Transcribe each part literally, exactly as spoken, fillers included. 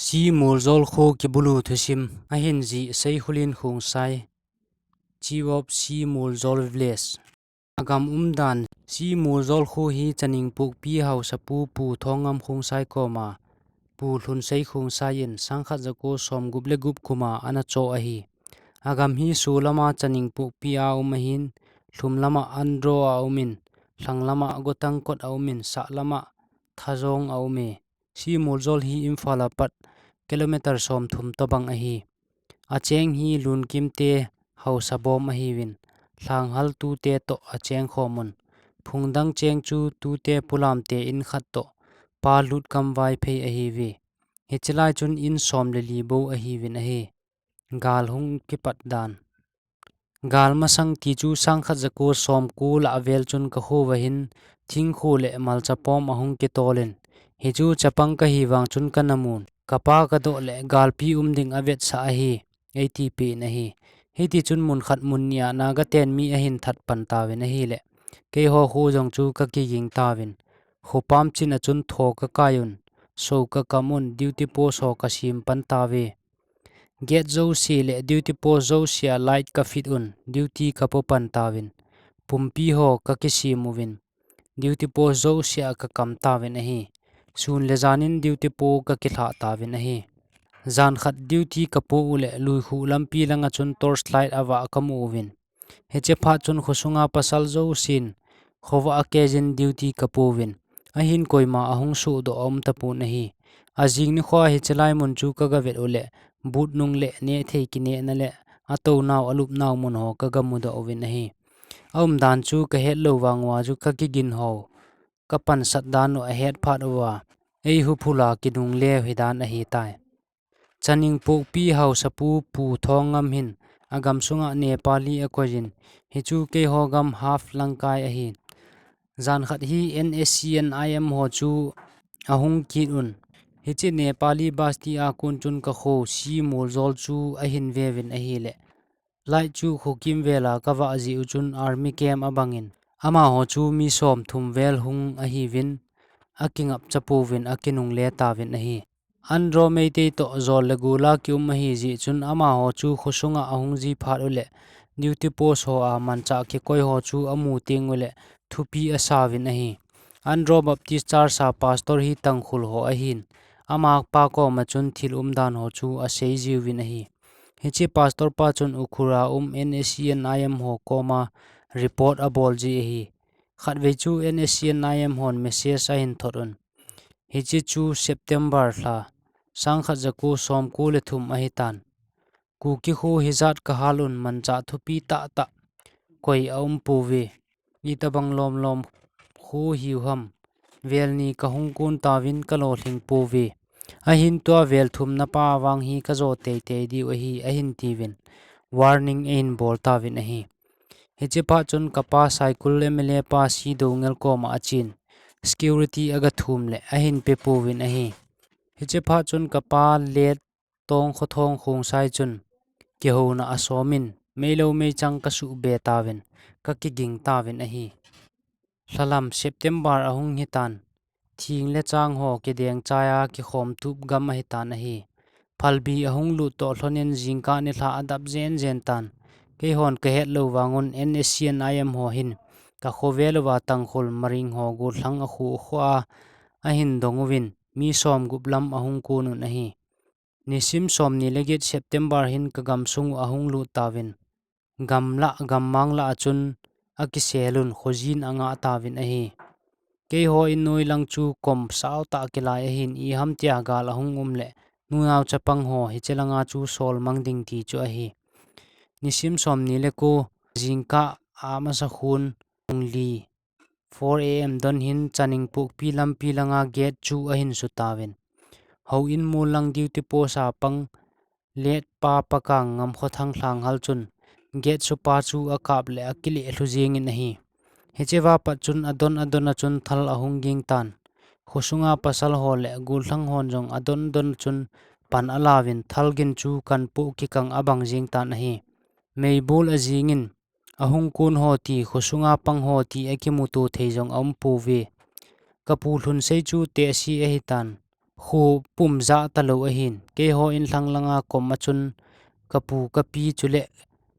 Chi Muljol kho kibulu thusim, ahin jih Seikhulin Khongsai, Chief of Chi Muljol Village. Agam umdan, Chi Muljol kho hi Chaningpokpi haosapu Pu Thongngam Khongsai koma Pu Lhunsei Khongsai in sangkhat jako somgup le gup kuma ana cho ahi. Agam hi sulama Chaningpokpi a um ahin, lhumlama Andro a umin, lhanglama Gotangkot a umin, sahlama Thajong a ume. Chi Muljol hi Imphal a pat kilometer somthum tobang ahi. Acheng hi Lunkimte haosa bom ahiuvin, lhanghal tute toh acheng khomun. Phungdang cheng chu tute Pulamte in khat toh Pa Lutkam Vaiphei ahiuve. Hiche lai chun in som le li bou ahiuvin ahi. Gal hung kipat dan. Gal masang ti chu sangkhat jako somko lah vel chun ka kho uva hin thingkho le malcha pom ahung kitolin, hichu chapang kahi vang chun kana mun. Kapa kadoh le galpi um ding avetsah ahi, eiti peh in ahi. Hiti chun mun khat mun ni a Naga ten mi ahin that pan tauvin ahile, keiho kho jong chu ka kiging tauvin. Khopam chin a chun tho ka kai un, so ka kam un, duty post ho ka sem pan tauve. Gate jouse le duty post jouse a light ka fit un, duty ka po pan tauvin. Pumpi ho ka kisem uvin, duty post jouse a ka kam tauvin ahi. Sun le jan in duty po ka kilha tauvin ahi. Jan khat duty ka po u le Luikhu lampi langa chun torch light avah ka mu uvin. Hiche phat chun khosunga pasal jousen khovah a keijin duty ka pouvin, ahin koima ahung sohdoh aum tapon ahi. Ajing nikhoa hiche lai mun chu ka gavet u le, but nung le nehthei kinehna le atou nau alup nau mun ho ka gamudoh uvin ahi. Aumdan chu ka hetlou vang uva chu ka kigin ho ka pansat dan u ahet phat uva, eihuphula kinungle u hidan ahitai. Chaningpokpi haosapu Pu Thongngam hin agam sunga Nepali akoijin, hichu keiho gam half langkai ahi. Jan khat hi NSCN-IM ho chu ahung kit un. Hiche Nepali basti a kon chun ka kho Chi Muljol chu ahin veuvin ahile, light chu khokimvel a ka vah jeh u chun army camp abangin, amaho chu mi somthum vel hung ahiuvin, akingapcha pouvin akinungle tauvin ahi. Andro Meitei toh jol le gol a kium ahi jeh chun amaho chu khosunga ahung ji phat u le, duty post ho a manchah kikoi ho chu amu teng u le, thupi asauvin ahi. Andro Baptist Church a pastor hi Tangkhul ho ahin, amapa koma chun thil umdan ho chu asei jiuvin ahi. Hiche pastor pa chun Ukhrul a um NSCN-IM ho koma report abol ji ahi. Khatvei chu NSCN-IM hon message ahin thot un. Hiche chu September lha, sangkhat jako somko le thum ahitan. Kuki kho hijat ka hal un, manchah thupi tahtah koi aum pouve. Itobang lomlom kho hiu ham. Vel ni ka hung kon tauvin ka lolhing pouve. Ahin tua vel thumna pa vang hi ka jo teitei diu ahi, ahin tiuvin. Warning ahin bol tauvin ahi. Hiche phat chun ka pa Saikul MLA pa C. Doungel koma achen, security aga thum le ahin pe pouvin ahi. Hiche phat chun ka pa Let Tongkhothong Khongsai chun kihouna asomin, meilou meichang ka suhbe tauvin, ka kiging tauvin ahi. Lhalam September ahung hitan, thing le chang ho kideng chai a kikhom tup gam ahitan ahi. Phalbi ahung lut toh lhonin jingkah nilhah adap jen jen tan. Keihon ka hetlou vang un NSCN-IM ho hin ka khovel uva Tangkhul Maring ho gollhang akhu kho a ahin dong uvin, mi somgup lam ahung kon un ahi. Nisim somni le get September hin ka gamsung u ahung lut tauvin, gamla gammang lah a chun akisel un, khojin angah tauvin ahi. Keiho in noi lang chu kom sao tah kilai ahin, iham tia gal ahung um le, nunao chapang ho hiche langa chu sol mang ding ti chu ahi. Nisim somni le ko, jingkah amasa khun, pung li, four A M don hin Chaningpokpi lampi langa gate chu ahin su tauvin. Houin mol lang duty post a pang Let pa Pakang Ngamkhothang Lhanghal chun gate supa chu akap le akileh lhu jingin ahi. Hiche va pat chun adon adon a chun thal ahung ging tan. Khosunga pasal ho le gollhang hon jong adon adon a chun pan alauvin thal gin chu kan poh kikang abang jing tan ahi. Meibol ajingin, ahung kon ho ti, khosunga pang ho ti akimuto thei jong aum pouve. Ka pu Lhunsei chu tehse ahitan. Khu pum ja talou ahin. Keiho inlhang langa kom a chun kapu kapi chule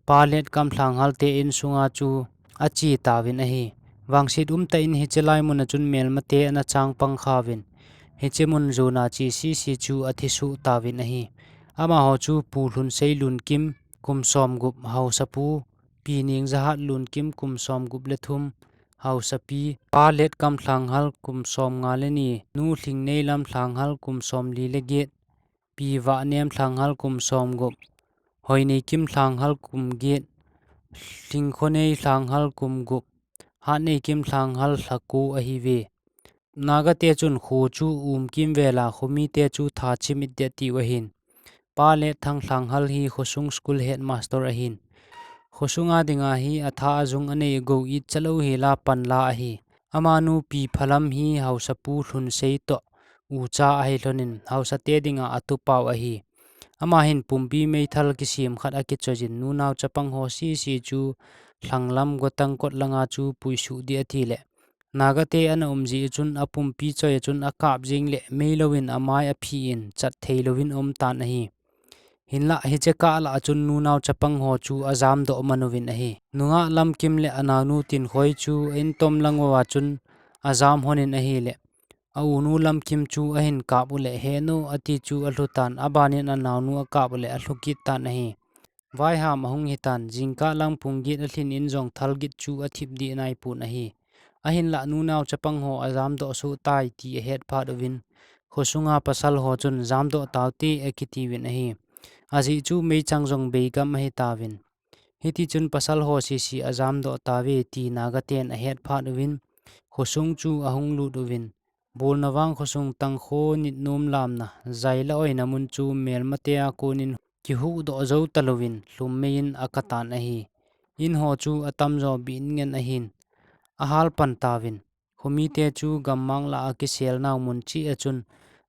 pa Letkam Lhanghal te insunga chu ache tauvin ahi. Vangset umtah in hiche lai mun a chun melmate ana chang pang khauvin, hiche mun jona che sese chu athi suh tauvin ahi. Amaho chu Pu Lhunsei Lunkim, kum som gup, Haosapu Pi Ningjahat Lunkim, kum som gup le thum, Haosapi Pa Letkam Lhanghal, kum som nga le ni, Nu Lhingneilam Lhanghal, kum som li le get, Pi Vahnem Lhanghal, kum som gup, Hoineikim Lhanghal, kum get, Lhingkhonei Lhanghal, kum gup, Hatneikim Lhanghal, lha ko ahiuve. Naga te chun kho chu umkim vela, khomite chu thachim it ding atiu ahin. Pa Letthang Lhanghal hi khosung school headmaster ahin. Khosunga dinga hi atha ajung anei, go it chalou hi la pan la ahi. Amanu Pi Phalam hi Haosapu Lhunsei toh ucha ahi lhonin, haosate dinga atupau ahi. Ama hin pumpi meithal kisem khat akichoiyin, nunao chapang ho sese chu lhanglam gotang kot langa chu puisuh ding ati le, Naga te ana um jeh chun apumpi choi a chun akap jing le, meilouvin amai aphi in chat theilouvin aum tan ahi. Hinlah hiche kah lah a chun nunao chapang ho chu ajam doh man uvin ahi. Nungah Lamkim le anaonu Tinkhoi chu a-in tom lang uva chun ajam lhonin ahile, a-unu Lamkim chu ahin kap u le, "He nu," ati chu alhu tan, abanin anaonu akap u le alhu kit tan ahi. Vaiham ahung hitan, jingkah lang pung get alhin in jong thal get chu athip ding naipon ahi. Ahinlah nunao chapang ho ajam doh soh tai ti ahet phat uvin, khosunga pasal ho chun, "Jam doh taute," akitiuvin ahi. Ajeh chu meichang jong beigam ahi tauvin. Hiti chun pasal ho sese ajam doh tauve ti Naga ten ahet phat uvin, khosung chu ahung lut uvin, bolna vang khosung tangkho nit nom lamna, jai le oina mun chu melmate a konin kihuhdoh jou talouvin, lhum mei in akatan ahi. In ho chu atamjo bin ngen ahin, ahal pan tauvin. Khomite chu gammang lah a kisel nau mun cheh a chun,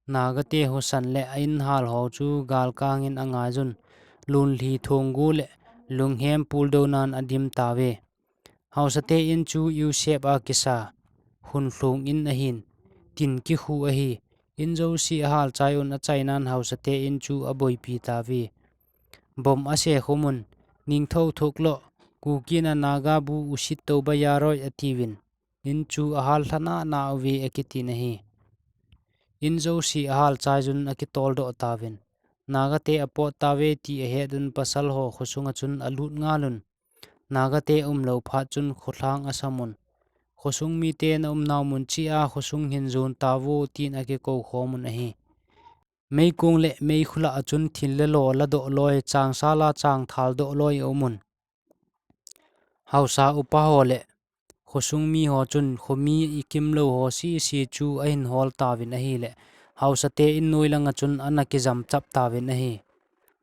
Naga te husa le a-in hal ho chu galkang in angaijun, lunlhi thonggu le lunghem puldou nan adim tauve. Haosate in chu U shape a kisa, hun lhung in ahin, tin kikhu ahi. In jouse ahal chai un, achainan haosate in chu aboipi tauve. Bom ase khum un, "Ningthou thuk lo, Kuki na Naga bu usit to ba yaroi," atiuvin, in chu ahal lhana nauve akitin ahi. In jouse ahal chaijun akitol doh tauvin, Naga te apot tauve ti ahet un pasal ho khosunga chun alut ngal un. Naga te umlou phat chun kholhang asam un, khosung mite na um nau mun cheh a khosung hin jon tauvo tin akikou khom un ahi. Meikong le meikhu lah a chun thil le lo ladoh loi, changsa la changthal doh loi aum un. Haosa upa ho le khosung mi ho chun khomi ikim lou ho sese chu ahin hol tauvin ahile, haosate in noi langa chun ana kijam chap tauvin ahi.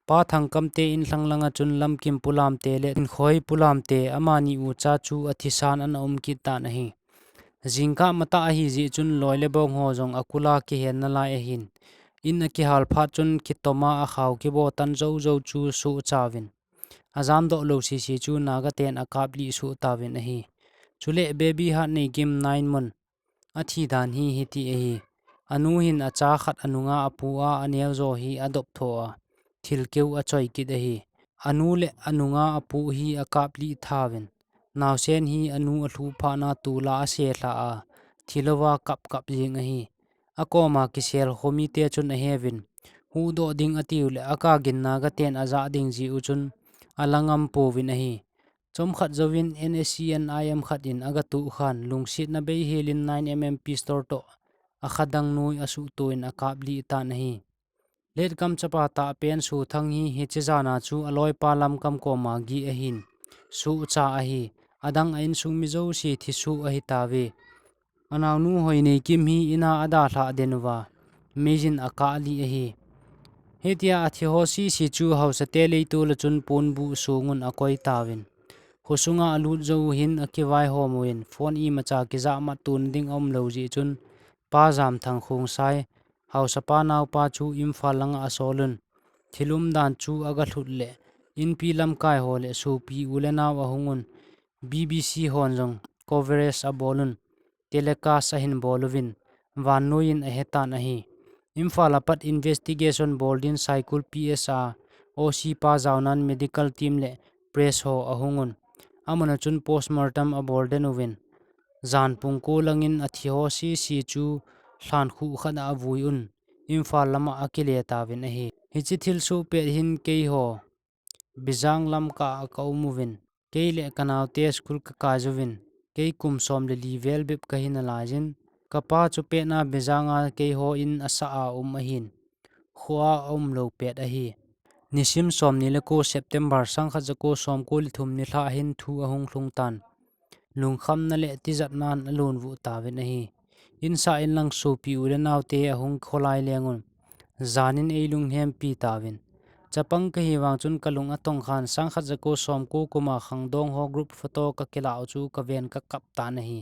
Pa Thangkam te in lhang langa chun Lamkim Pu Lamte le Tinkhoi Pu Lamte amani ucha chu athisan ana um kit tan ahi. Jingkah matah ahi jeh chun loi le bong ho jong akula kihen nalai ahin. In akihal phat chun kitoma akhao kibo tan jou jou chu sohchauvin, ajam doh lou sese chu Naga ten akaplih soh tauvin ahi. Chule Baby Hatneikim Nainmun athi dan hi hiti ahi. Anu hin acha khat anunga apu a, aneo jo hi adop tho a, thil keu achoi kit ahi. Anu le anunga apu hi akaplih thauvin, naosen hi anu alhuh phat na tula ase lha a, thilouva kap kap jing ahi. Akoma kisel khomite chun aheuvin, huhdoh ding atiu le akagin Naga ten ajah ding jeh u chun alangam pouvin ahi. Chomkhat jouvin N S C N I M khat in agatuh khan, lungsetna bei helin nine M M pistol toh akhadang noi asuhto in akaplih tan ahi. Letkam chapa tahpen Suthang hi hiche jana chu aloipa Lamkam koma gih ahin, sohcha ahi. Adang a insung mi jouse thisuh ahi tauve. Anaonu Hoineikim hi ina adalhah den uva, meijin akaplih ahi. Hitia athi ho sese chu haosate leitol a chun ponbuh sungun akoi tauvin, khosunga alut jou u hin akivaihom uvin, phone imacha kijahmat tona ding aumlou jeh chun, Pa Jamthang Khongsai, haosapa naopa chu Imphal langa asol un, thil umdan chu agalhut le, inpi lamkai ho le sopi u le nao ahung un, B B C hon jong coverage abol un, telecast ahin bol uvin, vannoi in ahetan ahi. Imphal a pat investigation bol din Saikul P S a O C pa jaonan medical team le press ho ahung un. Amun a chun postmortem abol den uvin. Jan pung ko langin athi ho sese chu lhan khuh khat a avui un. Imphal lam a akile tauvin ahi. Hiche thilsoh pet hin keiho Bijang lam kah a ka um uvin. Kei le ka naote school ka kai uvin. Kei kum som le li vel bep ka hi nalaiyin. Ka pa chu pet na Bijang a keiho in a sah a um ahin. Khua a um lou pet ahi. Nisim som ni le ko September sang khat ja ko som ko le thum nilhah hin thu ahung lhung tan. Lungkhamna le tijatnan alon vuh tauvin ahi. Insah in lang sopi u le naote ahung kholai leng un. Jan in eilung hempi tauvin. Chapang kahi vang chun ka lung atong khan sang khat ja ko som ko kum a khangdong ho group photo ka kilah u chu ka ven ka kap tan ahi.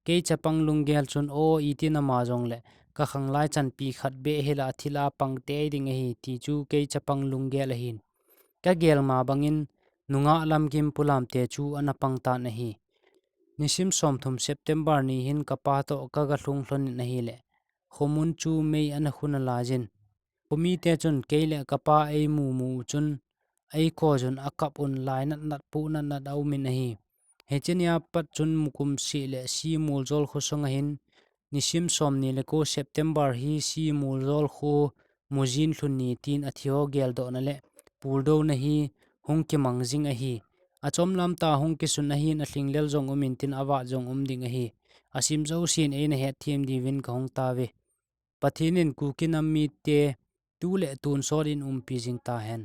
Kei chapang lunggel chun o iti na ma jong le ka khanglai chanpi khat beh hila thil a pang tei ding ahi ti chu kei chapang lunggel ahin. Ka gel ma bangin nungah lamkim pulam te chu ana pang tan ahi. Nisim som thum September ni hin ka pa toh ka ga lhung lhon in ahile. Khomun chu mei ana khun alaiyin. Khomi te chun kei le ka pa ei mu mu chun ei ko jun a kap un lai nat nat pu nat nat a um in ahi. Hiche nia pat chun mukum si le si mul jol khosung ahin nisim som ni le ko September hi si mul jol kho mujin lhun ni tin athi ho geldoh na le puldo na hi hung kimang jing ahi. Achom lam ta hung kisun ahin alhinglel jong um in tin avat jong um ding ahi. Asim jousen eina hetthem diuvin ka hung tauve. Pathen in Kuki nam mite tu le tun sot in umpi jing tahen.